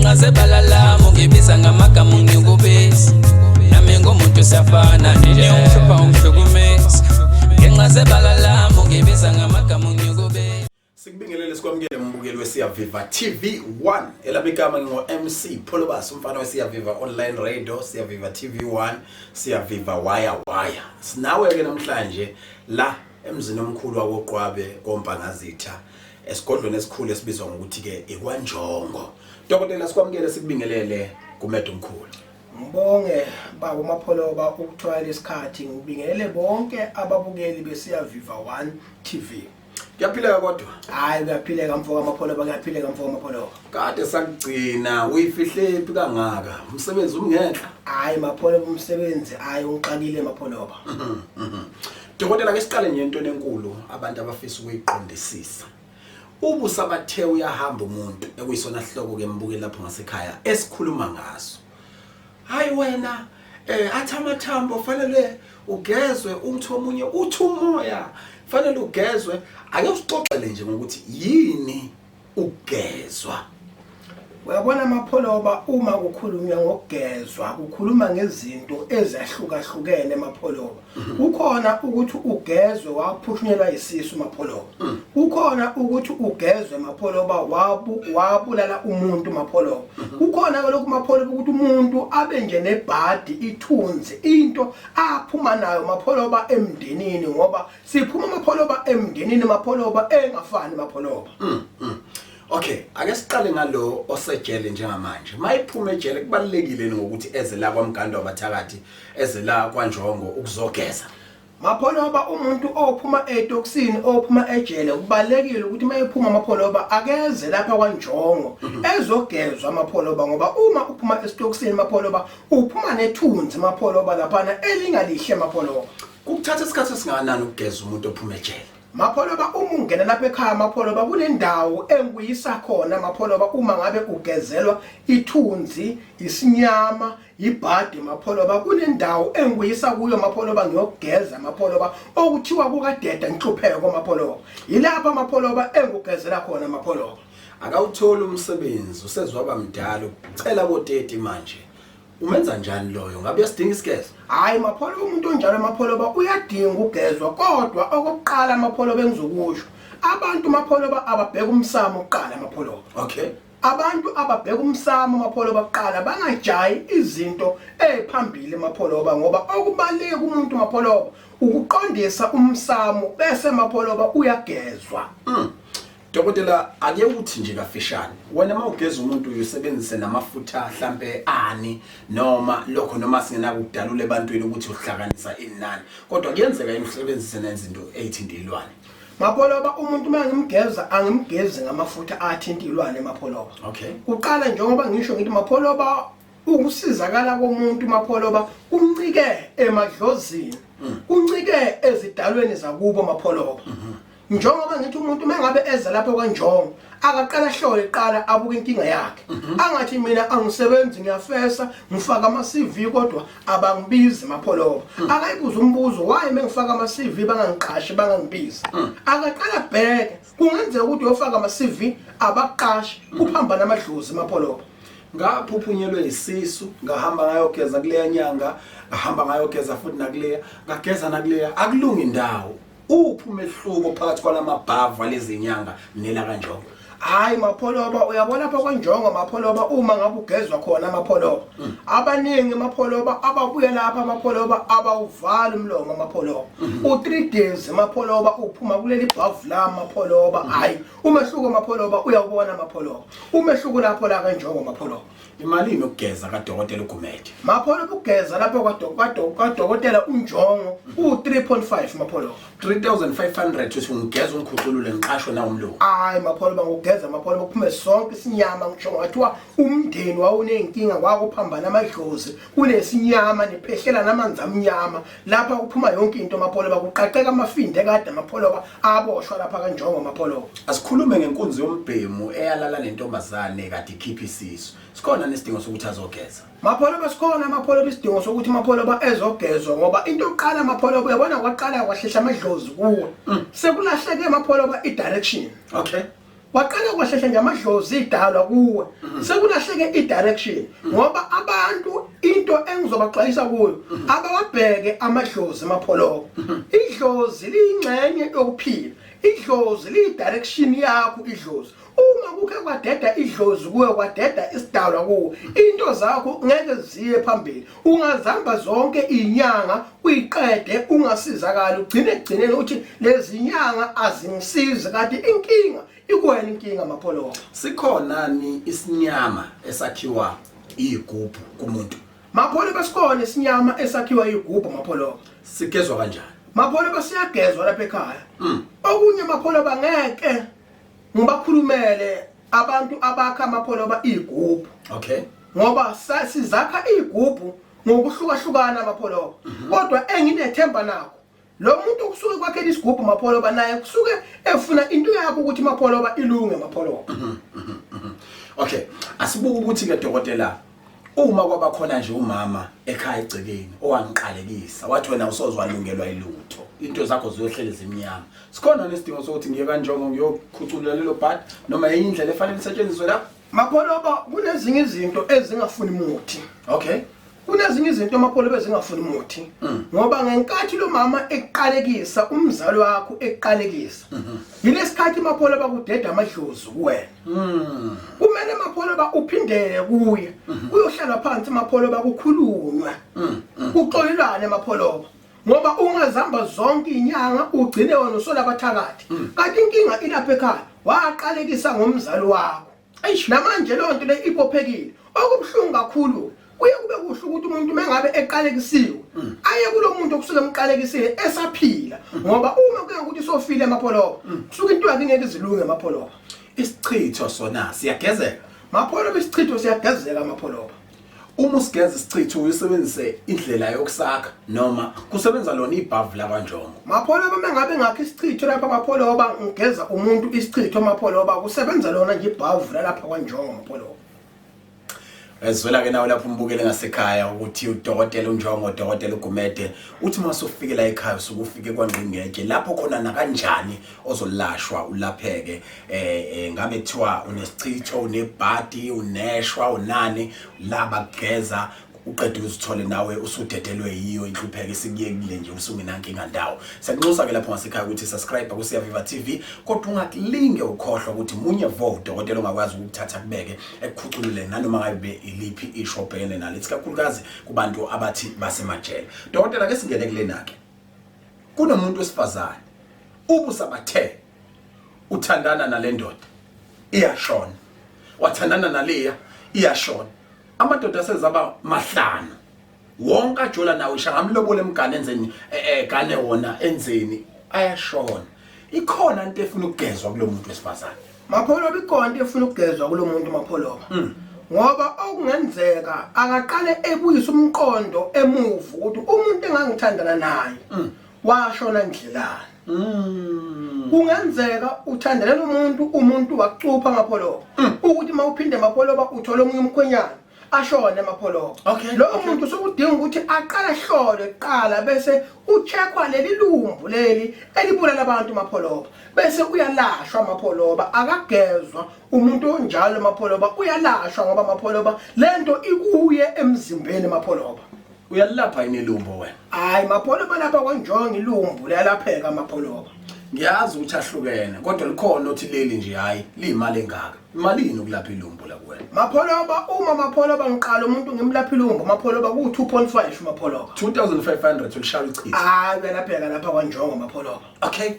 Ngenxa zebala lami ungibiza ngamagama ungikubisa. Nami ngumuntu siyafana nje ungihlupha ungihlukumeza. Ngenxa zebala lami ungibiza ngamagama ungikubisa. Sikubingelele sikwamukele mbukeli weSiyaviva TV 1 elami igama ngingo MC Pholobas umfana weSiyaviva Online Radio Siyaviva TV 1 Siyaviva Waya Waya sinawe ke namhlanje la emzini omkhulu wakoQwabe koMpangazitha esigodlweni esikhulu esibizwa ngokuthi ke ikwaNjongo Dokotela sikwamukele sikubingelele kuMedu omkhulu. Ngibonge baba uMapholoba ukuthola lesikhathi ngibingelele bonke ababukeli beSiyaviva 1 TV. Kuyaphileka kodwa. Hayi kuyaphileka mfoka Mapholoba kuyaphileka mfoka Mapholoba. Kade sakugcina uyifihlephi kangaka? Umsebenzi umngenhla. Hayi Mapholoba umsebenzi hayi ungixakile Mapholoba. Dokotela ke siqale nje into enkulu abantu abafisa ukuyiqondisisa. Ubusabathe uyahamba umuntu ekuyisona hloko ke mbukeli lapho ngasekhaya esikhuluma ngaso. Hayi wena athi amathambo fanele ugezwe uthi omunye uthi umoya fanele ugezwe ake usixoxele nje ngokuthi yini ukugezwa. Uyabona Mapholoba uma kukhulunywa ngokugezwa kukhuluma ngezinto ezahlukahlukene Mapholoba. Kukhona ukuthi ugezwe waphuthunyelwa isisu Mapholoba. Kukhona ukuthi ugezwe Mapholoba wabulala umuntu Mapholoba. Kukhona ke lokhu Mapholoba ukuthi umuntu abe nje nebhadi ithunzi into aphuma nayo Mapholoba emndenini ngoba siphuma Mapholoba emndenini Mapholoba engafani Mapholoba. Okay, ake siqale ngalo osejele njengamanje. Mayiphuma ejele kubalekile ngokuthi eze la kwaMgando wabathakathi, eze la kwaNjongo ukuzogeza. Mapholoba umuntu ophuma etokisini ophuma ejele kubalekile ukuthi mayephuma Mapholoba akeze lapha kwaNjongo ezogezwa Mapholoba ngoba uma uphuma esitokisini Mapholoba uphuma nethunzi Mapholoba laphana elingalihle Mapholoba. Kukuthatha isikhathi esingakanani ukugeza umuntu ophuma ejele? Mapholoba uma ungena lapha ekhaya Mapholoba kunendawo engikuyisa khona Mapholoba uma ngabe ugezelwa ithunzi isinyama ibhadi Mapholoba kunendawo engikuyisa kuyo Mapholoba ngiyokugeza Mapholoba okuthiwa kukadeda inhlupheko Mapholoba yilapha Mapholoba engikugezela khona Mapholoba. Akawutholi umsebenzi usezwaba mdala ucela ko-30 manje. Umenza njani loyo? Ngabe uyasidinga isigezo? Hayi Mapholoba umuntu onjalo Mapholoba uyadinga ukugezwa kodwa okokuqala Mapholoba engizokusho abantu Mapholoba ababheka umsamo kuqala Mapholoba. Okay. Abantu ababheka umsamo Mapholoba kuqala bangajayi izinto eziphambili Mapholoba ngoba okubaluleke kumuntu Mapholoba ukuqondisa umsamo bese Mapholoba uyagezwa. Dokotela ake uthi nje kafishane wena uma ugeza umuntu uyusebenzise namafutha hlampe ani noma lokho noma singenakukudalula ebantwini ukuthi uhlanganisa inani kodwa kuyenzeka yini usebenzise nezinto ezithinta ilwane. Mapholoba umuntu uma ngimgeza angimgezi ngamafutha athinta ilwane Mapholoba. Okay. Kuqala njengoba ngisho ngithi Mapholoba ukusizakala komuntu Mapholoba kuncike emadlozini. Kuncike ezidalweni zakubo Mapholoba. Njengoba ngithi umuntu mengabe eza lapho kwaNjongo akaqala ahlole qala abuke inkinga yakhe. Angathi mina angisebenzi ngiyafesa ngifaka ama CV kodwa abangibizi Mapholoba. Akayibuza umbuzo why mengifaka ama CV bangangiqashi bangangibizi. Akaqala bheke kungenzeka ukuthi uyofaka ama CV abaqashi kuphambana amadlozi Mapholoba. Ngaphuphunyelwe isisu ngahamba ngayogeza kuleya nyanga ngahamba ngayogeza futhi nakuleya ngageza nakuleya akulungi indawo. Uphi umehluko phakathi kwalamabhavu alezinyanga nela kaNjongo? Hayi Mapholoba uyabona lapha kwaNjongo Mapholoba uma ngabe ugezwa khona Mapholoba. Abaningi Mapholoba ababuya lapha Mapholoba abawuvala umlomo Mapholoba. U3 days Mapholoba uphuma kuleli bhavu la Mapholoba. Hayi umehluko Mapholoba uyawubona Mapholoba. Umehluko lapho la kaNjongo Mapholoba. Imalini ukugeza kaDokotela uGumede? Mapholoba ukugeza lapho kwadokotela uNjongo u3.5 Mapholoba. 3500 uthi ungigeza ungikhuculule ngiqashwe na umlungu. Hayi Mapholoba ngokugeza Mapholoba kuphume sonke isinyama ngisho ngathiwa umndeni wawunenkinga kwakuphambana amadlozi kunesinyama niphehlela namanzi amnyama lapha kuphuma yonke into Mapholoba kuqaqeka amafinde kade Mapholoba aboshwa lapha kaNjongo Mapholoba. Asikhulume ngenkunzi yombhemu eyalala nentombazane kade ikhipha isisu. Sikhona nesidingo sokuthi azogeza. Mapholoba sikhona Mapholoba isidingo sokuthi Mapholoba ezogezwa ngoba into yokuqala Mapholoba uyabona kwaqala kwahlehla amadlozi kuwe. Sekulahleke Mapholoba i-direction. Okay. Kwaqala kwahlehla nje amadlozi idalwa kuwe. Sekulahleke i-direction ngoba abantu into engizobaxwayisa kuyo abawabheke amadlozi Mapholoba. Idlozi liyingxenye yokuphila. Idlozi liyi-direction yakho idlozi. Uma kukhe kwadeda idlozi kuwe kwadeda isidalwa kuwe into zakho ngeke ziye phambili. Ungazihamba zonke inyanga uyiqede ungasizakali ugcine ekugcineni uthi lezi nyanga azingisizi kanti inkinga ikuwena inkinga Mapholoba. Sikhona ni isinyama esakhiwa igubhu kumuntu? Mapholoba sikhona isinyama esakhiwa igubhu Mapholoba. Sigezwa kanjani? Mapholoba siyagezwa lapha ekhaya. Okunye Mapholoba ngeke ngibakhulumele abantu abakha Mapholoba igubhu. Okay. Ngoba sizakha igubhu ngokuhlukahlukana Mapholoba. Kodwa enginethemba nakho lo muntu kusuke kwakhela isigubhu Mapholoba naye kusuke efuna into yakho ukuthi Mapholoba ilunge Mapholoba. Okay, asibuke ukuthi ke dokotela uma kwaba khona nje umama ekhaya egcekeni owangiqalekisa wathi wena usozwa lungelwa ilutho into zakho ziyohlele zimnyama, sikhona nesidingo sokuthi ngiye kanjongo ngiyokhuculula lelo bhadi noma enye indlela efanele isetshenziswe lapho? Mapholoba kunezinye izinto ezingafuni muthi. Okay. Kunezinye izinto Mapholoba ezingafuni muthi. Ngoba ngenkathi lo mama eqalekisa umzali wakho eqalekisa. Yilesikhathi Mapholoba kudeda amadlozi kuwena. Kumele Mapholoba uphindele kuye. Kuyohlala phansi Mapholoba kukhulunywa. Kuxolelwane Mapholoba. Ngoba ungazihamba zonke inyanga ugcine wena usola abathakathi. Kanti inkinga ilapha ekhaya waqalekisa ngomzali wakho. Eish namanje leyo nto le ibophekile. Okubuhlungu kakhulu kuye kube kuhle ukuthi umuntu mengabe eqalekisiwe aye kulo muntu okusuke emqalekisile esaphila ngoba uma kuya ukuthi sofile Mapholoba kusuke into yakhe ingeke izilunge Mapholoba. Isichitho sona siyagezeka? Mapholoba isichitho siyagezeka Mapholoba. Uma usigeza isichitho uyisebenzise indlela yokusakha noma kusebenza lona ibhavu lakwaNjongo? Mapholoba mengabe ngakho isichitho lapha Mapholoba ngigeza umuntu isichitho Mapholoba kusebenza lona nje ibhavu lapha kwaNjongo Mapholoba. Ezwela ke nawe lapho umbukele ngasekhaya ukuthi udokotela uNjongo udokotela uGumede uthi uma usufike la ekhaya usuke ufike kwaNgqingetshe lapho khona nakanjani ozolashwa ulapheke ngabe kuthiwa unesichitho unebhadi uneshwa unani laba kugeza uqede uzithole nawe usudedelwe yiyo inhlupheko isikuyekile nje usungenankinga ndawo. Siyakunxusa ke lapho ngasekhaya ukuthi subscribe ku Siyaviva TV kodwa ungakulinge ukhohlwa ukuthi munye vo udokotela ongakwazi ukukuthatha kubeke ekukhuculule nanoma ngabe iliphi isho obhekene nalo, ikakhulukazi kubantu abathi basemajele. Dokotela ke singene kulena ke. Kunomuntu wesifazane ubusabathe uthandana nale ndoda iyashona, wathandana naleya iyashona, amadoda asezaba mahlanu wonke ajola nawo isha ngamlobola emgane enzeni gane wona enzeni ayashona. Ikhona into efuna ukugezwa kulo muntu wesifazane? Mapholoba ikhona into efuna ukugezwa kulo muntu Mapholoba. Ngoba okungenzeka akaqale ebuyise umqondo emuva ukuthi umuntu engangithandana naye washona ndlelani. Kungenzeka uthandana nomuntu umuntu wakucupha Mapholoba ukuthi mawuphinde Mapholoba uthola omunye umkhwenyana ashone Mapholoba. Lo muntu sokudinga ukuthi aqale ahlolwe kuqala bese ucheckwa leli lumbu leli elibulala abantu Mapholoba bese uyalashwa Mapholoba. Akagezwa umuntu onjalo Mapholoba, uyalashwa ngoba Mapholoba lento ikuye emzimbeni Mapholoba. Uyalapha yini ilumbo wena? Hayi Mapholoba lapha kwanjonga ilumbu liyalapheka Mapholoba. Ngiyazi ukuthi ahlukene kodwa likhona othi leli nje hayi liyimali engaka. Imalini ukulapha ilumbu la kuwena? Mapholoba uma Mapholoba ngiqala umuntu ngimlapha ilumbu Mapholoba ku 2.5 Mapholoba. 2500 ulishaya ulichithe. Hayi uyalapheka lapha kwanjongo Mapholoba. Okay.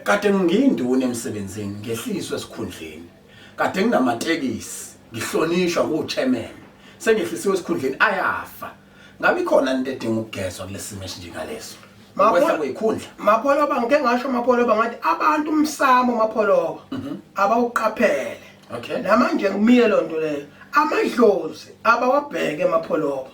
Kade ngiyinduna emsebenzini ngehliswe esikhundleni. Kade nginamatekisi ngihlonishwa nguchairman. Sengehlisiwe esikhundleni ayafa. Ngabe ikhona into edinga ukugezwa kulesimo esinjengaleso? Ukwehla kweyikhundla. Mapholoba ngike ngasho Mapholoba ngathi abantu umsamo Mapholoba abawuqaphele. Okay. Namanje ngimile lonto leyo. Amadlozi abawabheke Mapholoba.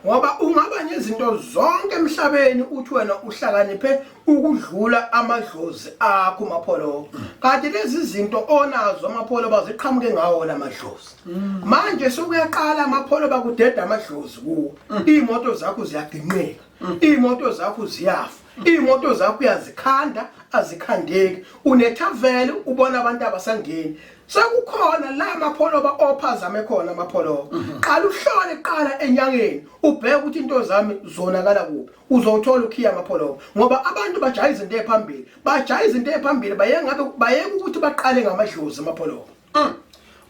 Ngoba ungaba nezinto zonke emhlabeni uthi wena uhlakaniphe ukudlula amadlozi akho Mapholoba. Kanti lezi zinto onazo Mapholoba ziqhamuke ngawo lamadlozi. Manje sokuyaqala Mapholoba kudeda amadlozi kuwo. Imoto zakho ziyaginqika. Imoto zakho ziyafa. Iy'moto zakho uyazikhanda azikhandeki, unethaveli ubona abantu abasangeni. Sekukhona la mapholoba ophazame khona mapholoba. Qala uhlole qala enyangeni ubheke ukuthi into zami zonakala kuphi. Uzowuthola ukhiya mapholoba ngoba abantu bajaha izinto eziphambili. Bajaha izinto eziphambili baye ngabe bayeke ukuthi baqale ngamadlozi mapholoba.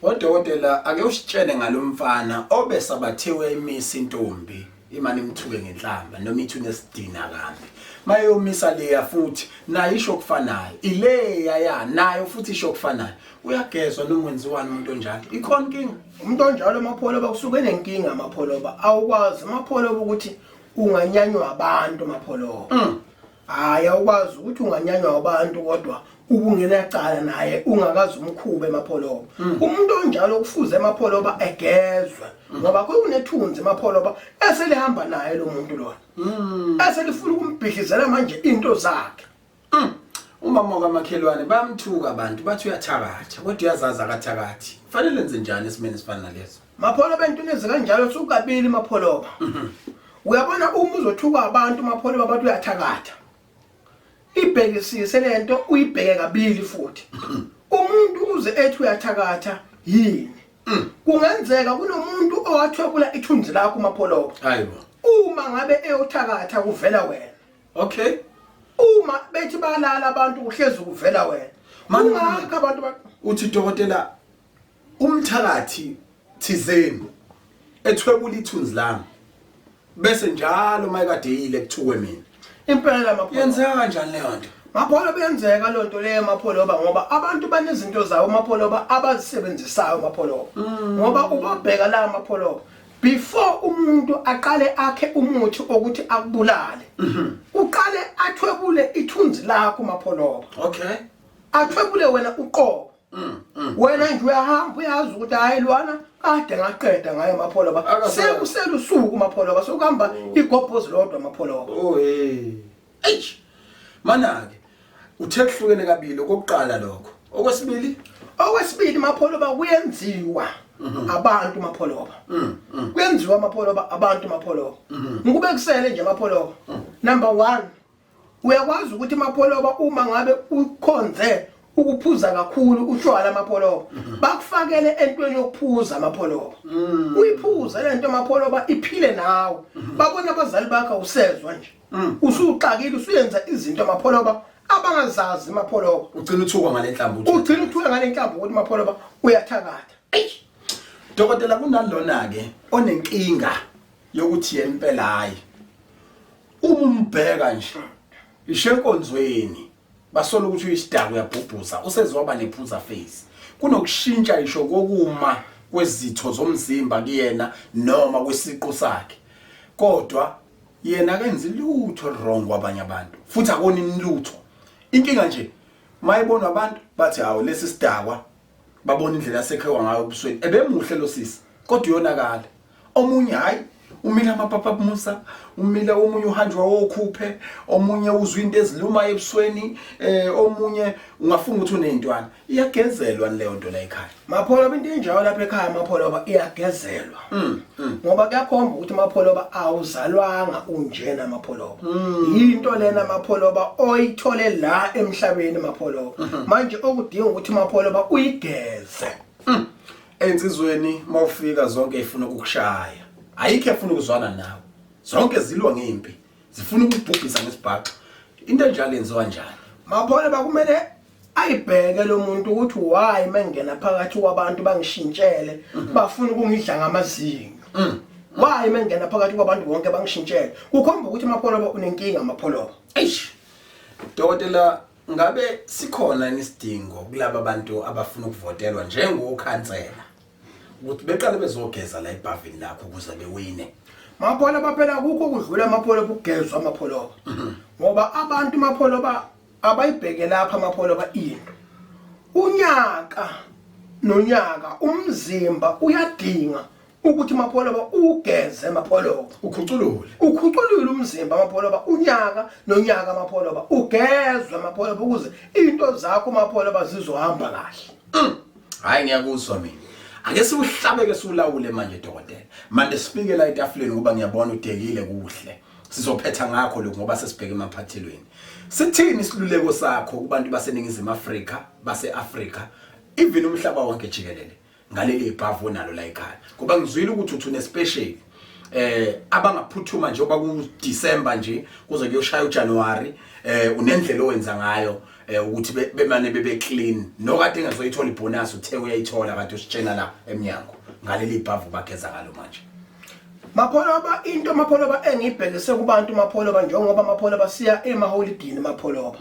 Odokotela ake usitshele ngalomfana obesabathiwe imisa intombi imane imthuke ngenhlamba noma ithi unesidina kambi. Mayomisa leya futhi nayo isho kufanayo. Ileya ya nayo futhi isho kufanayo. Uyagezwa noma wenziwani umuntu onjalo. Ikhona inkinga. Umuntu onjalo mapholoba kusuke enenkinga mapholoba. Awukwazi mapholoba ukuthi unganyanywa abantu mapholoba. Hayi awukwazi ukuthi unganyanywa abantu kodwa ubungenacala naye ungakazi umkhube emapholoba. Umuntu onjalo kufuze emapholoba egezwe ngoba kunethunzi emapholoba eselihamba naye lo muntu lona. Eselifuna ukumbhidlizela manje into zakhe. Umama kamakhelwane bayamthuka abantu bathi uyathakatha kodwa uyazazi akathakathi. Fanele enze njani esimeni esifana naleso? Mapholoba entweni ezikanjalo sukabili mapholoba. Uyabona uma uzothuka abantu mapholoba bathi uyathakatha. Ibhekisise lento uyibheke kabili futhi. Umuntu uze ethi uyathakatha yini? Kungenzeka kunomuntu owathwebula ithunzi lakho mapholoba. Hayibo. Uma ngabe eyothakatha kuvela wena. Okay. Uma bethi balala abantu kuhlezi kuvela wena. Kungakho abantu uthi dokotela umthakathi thizeni ethwebula ithunzi lami bese njalo mayekade yile kuthukwe mina. Impela mapholo. Yenzeka kanjani leyo nto? Mapholo beyenzeka leyo nto leyo mapholoba ngoba abantu banezinto zabo mapholoba abazisebenzisayo mapholoba. Ngoba ubabheka la mapholoba before umuntu aqale akhe umuthi okuthi akubulale. Uqale athwebule ithunzi lakho mapholoba. Okay. Athwebule wena uqobo. Wena nje uyahamba uyazi ukuthi hayi lwana kade ngaqeda ngayo mapholoba. Sekuselusuku mapholoba sokuhamba igobhozi lodwa mapholoba. Oh hey. Eish. Mana ke uthe kuhlukene kabili okokuqala lokho. Okwesibili okwesibili mapholoba kuyenziwa abantu mapholoba. Kuyenziwa mapholoba abantu mapholoba. Ngikubekisele nje mapholoba. Number 1 uyakwazi ukuthi mapholoba uma ngabe ukhonze ukuphuza kakhulu utshwala mapholoba bakufakele entweni yokuphuza mapholoba. Uyiphuze lento mapholoba iphile nawe. Babona abazali bakho usezwa nje. Usuxakile usuyenza izinto mapholoba abangazazi mapholoba. Ugcina uthukwa ngalenhlambu. Ugcina uthukwa ngalenhlambu ukuthi mapholoba uyathakatha. Dokotela kunalona ke onenkinga yokuthi yena impela hayi. Uma umbheka nje isho enkonzweni basola ukuthi uyisidaka uyabhubhuza usezwaba nephuza face. Kunokushintsha isho kokuma kwezitho zomzimba kuyena noma kwisiqu sakhe. Kodwa yena akenzi lutho wrong kwabanye abantu futhi akoni lutho. Inkinga nje mayibonwa abantu bathi hawo lesi sidakwa babona indlela asekhewa ngayo ebusweni. Ebemuhle lo sisi kodwa uyonakala. Omunye hayi umila amapapa musa umila omunye uhanjwa wokhuphe omunye uzwa into eziluma ebusweni omunye ungafunga ukuthi unezintwana. Iyagezelwa leyo nto la ekhaya mapholoba into enjalo lapha ekhaya mapholoba iyagezelwa. Ngoba kuyakhomba ukuthi mapholoba awuzalwanga unjena mapholoba. Into lena mapholoba oyithole la emhlabeni mapholoba. Manje okudinga ukuthi mapholoba uyigeze. Ensizweni mawufika zonke ifuna ukukushaya. Ayikho efuna ukuzwana nawe. Zonke zilwa ngempi. Zifuna ukubhubhisa ngesibhaxo. Into enjalo yenziwa kanjani? Mapholoba kumele ayibheke lo muntu ukuthi why mengena phakathi kwabantu bangishintshele bafuna ukungidla ngamazinyo. Why mengena phakathi kwabantu bonke bangishintshele? Kukhomba ukuthi mapholoba unenkinga mapholoba. Eish. Dokotela ngabe sikhona isidingo kulaba bantu abafuna ukuvotelwa njengokhansela ukuthi beqale bezogeza la ebhavini lakho ukuze bewine? Mapholoba phela kukho kudlula mapholoba ukugezwa mapholoba. Ngoba abantu mapholoba abayibheke lapha mapholoba into. Unyaka nonyaka umzimba uyadinga ukuthi mapholoba ugeze mapholoba. Ukhuculule. Ukhuculule umzimba mapholoba unyaka nonyaka mapholoba ugezwe mapholoba ukuze into zakho mapholoba zizohamba kahle. Hayi ngiyakuzwa mina. Ake siuhlabeke siulawule manje dokotela. Manje sifike la etafuleni ngoba ngiyabona udekile kuhle. Sizophetha ngakho lokhu ngoba sesibheke emaphathelweni. Sithini isiluleko sakho kubantu baseNingizimu Afrika, base-Afrika, even umhlaba wonke jikelele ngaleli ibhavu onalo la ekhaya? Ngoba ngizwile ukuthi uthi une-special abangaphuthuma njengoba ku December nje kuze kuyoshaya uJanuary, unendlela owenza ngayo ukuthi bemane bebe clean, nokade engazoyithola ibonus uthe uyayithola kade usitshena la eminyango ngaleli ibhavu bageza ngalo manje. Mapholoba, into Mapholoba engibhekise kubantu Mapholoba, njengoba Mapholoba siya emaholidini Mapholoba,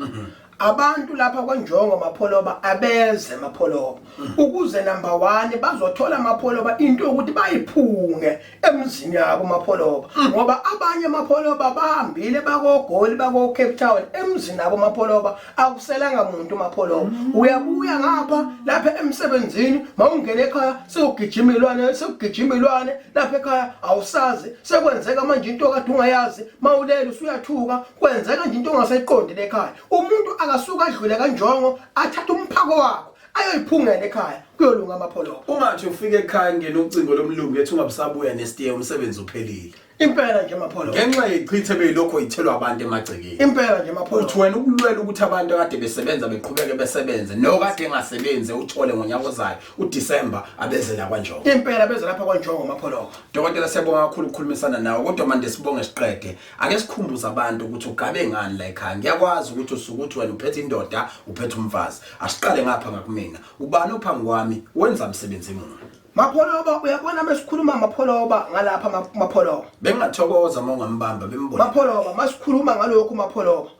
abantu lapha kwaNjongo Mapholoba abeze Mapholoba ukuze number 1 bazothola Mapholoba into yokuthi bayiphunge emzini yabo Mapholoba, ngoba abanye Mapholoba bahambile bakoGoli, bako Cape Town, emzini yabo Mapholoba akuselanga muntu Mapholoba. Uyabuya ngapha lapha emsebenzini, mawungena ekhaya sekugijima ilwane, sekugijima ilwane lapha ekhaya, awusazi sekwenzeka manje into kade ungayazi. Mawulele usuyathuka, kwenzeka nje into ongasayiqondi ekhaya. Umuntu akasuka adlule kaNjongo, athathe umphako wakho ayoyiphungela ekhaya, kuyolunga Mapholoba. Ungathi ufike ekhaya ngene ucingo lomlungu ethi ungabusabuya nestiye, umsebenzi uphelile. Impela nje Mapholoba. Ngenxa yechithe beyilokho ithelwa abantu emagcekeni. Impela nje Mapholoba. Uthi wena ukulwela ukuthi abantu akade besebenza beqhubeke besebenze, nokade engasebenzi uthole ngonyaka ozayo uDecember abeze la kwaNjongo. Impela beze lapha kwaNjongo Mapholoba. Dokotela, siyabonga kakhulu ukukhulumisana nawe, kodwa manje sibonge siqede. Ake sikhumbuze abantu ukuthi ugabe ngani la ekhaya. Ngiyakwazi ukuthi usukuthi wena uphethe indoda, uphethe umfazi. Asiqale ngapha ngakumina. Ubani ophambi kwami wenza umsebenzi muni? Mapholoba, uyabona mesikhuluma Mapholoba ngalapha Mapholoba. Bengingathokoza uma ungambamba bembone. Mapholoba, masikhuluma ngalokhu Mapholoba.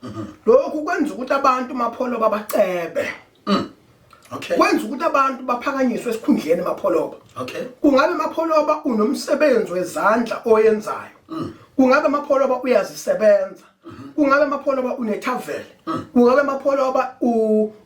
Lokhu kwenza ukuthi abantu Mapholoba bacebe. Okay. Kwenza ukuthi abantu baphakanyiswe esikhundleni Mapholoba. Okay. Kungabe Mapholoba unomsebenzi wezandla oyenzayo. Kungabe Mapholoba uyazisebenza. Kungabe Mapholoba unetavern. Kungabe Mapholoba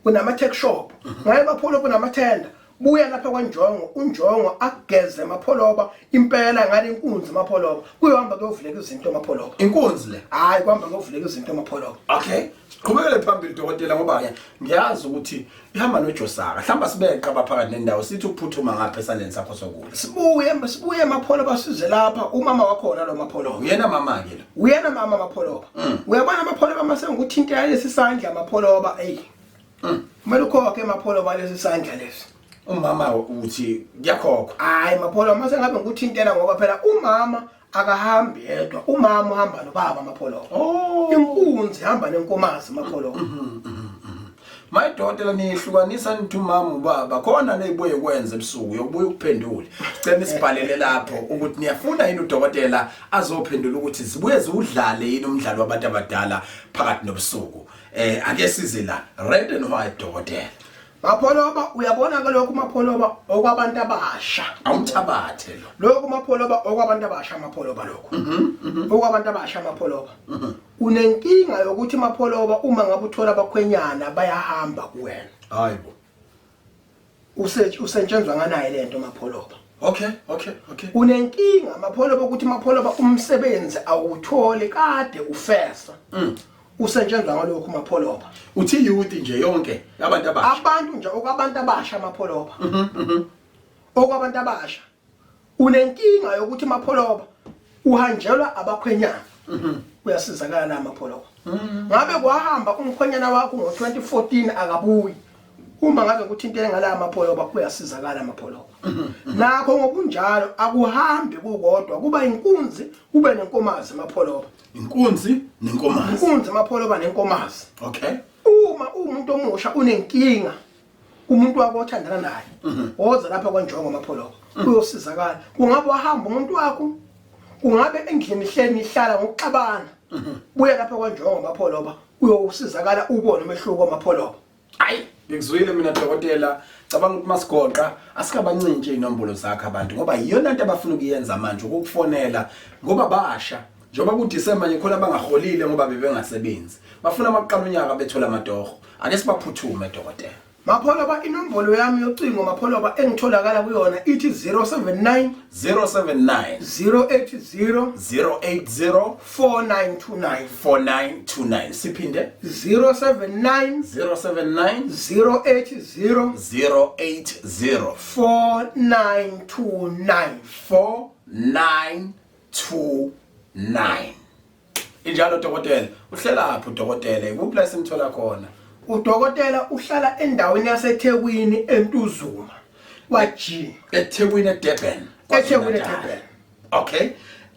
unama tech shop. Ngabe Mapholoba unamathenda. Buya lapha kwaNjongo, uNjongo ageze Mapholoba impela ngale inkunzi Mapholoba. Kuyohamba kuyovuleka izinto Mapholoba. Inkunzi le? Hayi, kuhamba kuyovuleka izinto Mapholoba. Okay. Siqhubekele phambili dokotela, ngoba ke ngiyazi ukuthi ihamba noJosaka. Mhlamba sibeqa abaphakathi nendawo, sithi ukuphuthuma ngapha esandleni sakho sokudla. Sibuye Mapholoba size lapha, umama wakhona lo Mapholoba. Uyena mama ke lo. Uyena mama Mapholoba. Uyabona Mapholoba mase ngikuthintela lesi sandla Mapholoba, ey. Kumele ukhokhe Mapholoba lesi sandla lesi. Umama uthi kuyakhokhwa. Hayi Mapholoba, mase ngabe ngikuthintela, ngoba phela umama akahambi yedwa, umama uhamba nobaba Mapholoba. Inkunzi ihamba nenkomazi Mapholoba. My daughter, nihlukanisa nithi umama ubaba khona nezibuye kwenza ebusuku yokubuya ukuphendula. Sicela nisibhalele lapho ukuthi niyafuna yini udokotela azophendula ukuthi zibuye ziwudlale yini umdlalo wabantu abadala phakathi nobusuku. Ake size la red and white dokotela. Mapholoba, uyabona ke lokhu Mapholoba okwabantu abasha. Awumthabathe lo. Lokhu Mapholoba okwabantu abasha Mapholoba lokhu. Okwabantu abasha Mapholoba. Unenkinga yokuthi Mapholoba uma ngabe uthola abakhwenyana bayahamba kuwena. Hayibo. Usetshenzwa nganaye lento Mapholoba. Okay. Unenkinga Mapholoba ukuthi Mapholoba umsebenzi awutholi kade ufesa. Usetshenzwa ngalokhu Mapholoba. Uthi youth nje yonke abantu abasha. Abantu nje okwabantu abasha Mapholoba. Okwabantu abasha. Unenkinga yokuthi Mapholoba uhanjelwa abakhwenyana. Uyasizakala la Mapholoba. Ngabe kwahamba umkhwenyana wakho ngo2014 akabuyi. Uma ngabe kuthintele ngala Mapholoba uyasizakala Mapholoba. Nakho ngobunjalo akuhambi kukodwa, kuba inkunzi kube nenkomazi Mapholoba. Inkunzi nenkomazi. Inkunzi Mapholoba nenkomazi. Okay. Uma umuntu omusha unenkinga umuntu wakho othandana naye, woza lapha kwaNjongo Mapholoba uyosizakala. Kungabe wahamba umuntu wakho, kungabe endlini ihleli ihlala ngokuxabana, buya lapha kwaNjongo Mapholoba uyosizakala, ubone umehluko Mapholoba. Hayi, ngikuzwile mina dokotela. Cabanga ukuthi masigoqa asikabancintshe inombolo zakhe abantu, ngoba iyona into abafuna ukuyenza manje ukukufonela, ngoba basha njengoba kuDecember nje khona bangaholile ngoba bebengasebenzi, bafuna amaqala unyaka bethola amatoho. Ake sibaphuthume dokotela. Mapholoba, inombolo yami yocingo Mapholoba engitholakala kuyona ithi 079 079 080 080 4929. 4929. Siphinde. 079 079 080 080 4929. 4929. Injalo dokotela, uhlelaphi udokotela? Ikuphi la simthola khona? Udokotela uhlala endaweni yaseThekwini eNtuzuma kwa G. eThekwini eDurban. EThekwini eDurban. Okay.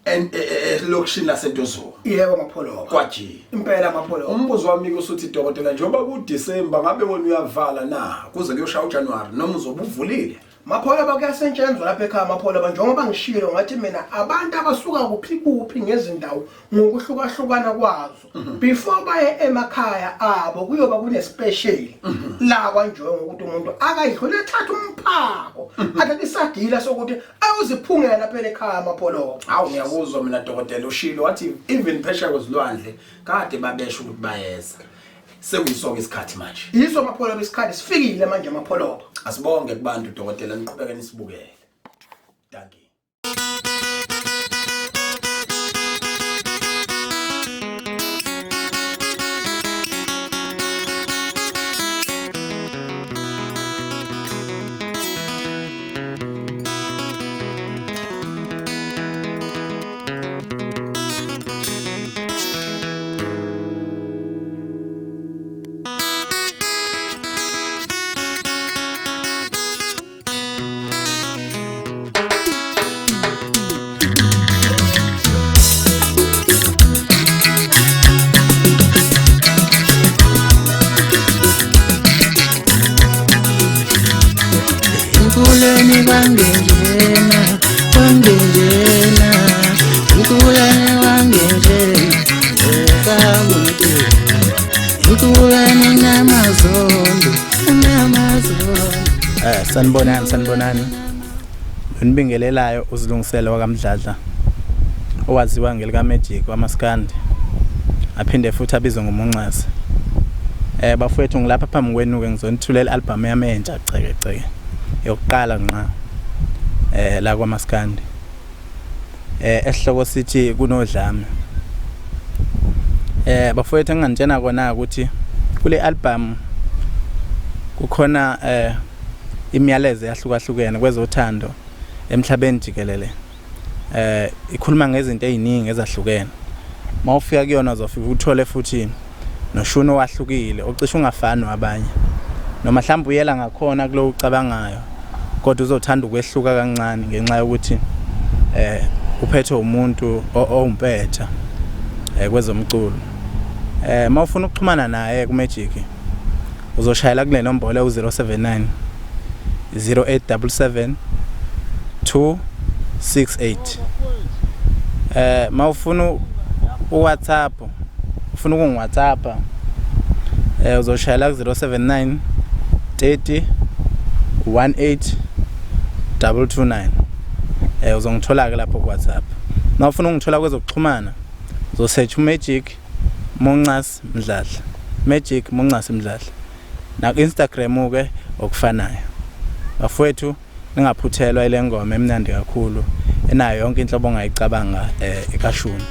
And elokishini laseNtuzuma. Yebo Mapholoba. Kwa G. Impela Mapholoba. Umbuzo wami ke usuthi dokotela njengoba ku December ngabe wena uyavala na kuze kuyoshaya uJanuary noma uzobe uvulile? Mapholoba kuyasetshenzwa lapha ekhaya Mapholoba njengoba ngishilo ngathi mina abantu abasuka kuphi kuphi ngezindawo ngokuhlukahlukana kwazo before baye emakhaya abo kuyoba kune special la kwanjongo ukuthi umuntu akayidlule ethatha umphako athathe isagila sokuthi ayoziphungela phela ekhaya Mapholoba. Hawu ngiyakuzwa mina dokotela ushilo wathi even phesheya kwezilwandle kade babesho ukuthi bayeza. Sekuyisoke isikhathi manje. Yiso Mapholoba isikhathi sifikile manje Mapholoba. Asibonge kubantu dokotela niqhubeke nisibukele. Dankie. Emfuleni kwangenjena, kwangenjena, emfuleni kwangenjena, ekabude. Emfuleni namazondo, namazondo. Sanibonani sanibonani. Nibingelelayo uzilungisela wakaMdladla owaziwa ngelika Magic wamaskandi. Aphinde futhi abizwe ngoMuncazi. Bafowethu ngilapha phambi kwenu ke ngizonithulela album yami entsha ceke ceke. Yokuqala nqa la kwaMaskandi. Esihloko sithi kunodlame. Bafowethu enginganitshena kona ukuthi kule album kukhona imiyalezo eyahlukahlukene kwezothando emhlabeni jikelele. Ikhuluma ngezinto eziningi ezahlukene. Mawufika kuyona uzofika uthole futhi noshuni owahlukile ocishe ungafani wabanye. Noma mhlawumbe uyela ngakhona kulo ucabangayo kodwa uzothanda ukwehluka kancane ngenxa yokuthi uphethwe umuntu owumpetha kwezomculo. Mawufuna ukuxhumana naye ku Magic uzoshayela kule nombolo u079 0877 268. Mawufuna uWhatsApp, ufuna ukungiWhatsApp uzoshayela ku 079 30 18 229. Uzongithola ke lapho ku WhatsApp. Mawufuna ukungithola kwezokuxhumana uzosearch uMagic Muncas Mdladla. Magic Muncas Mdladla. Na ku Instagram ke okufanayo. Bafowethu ningaphuthelwa ile ngoma emnandi kakhulu enayo yonke inhlobo ongayicabanga ekashuni.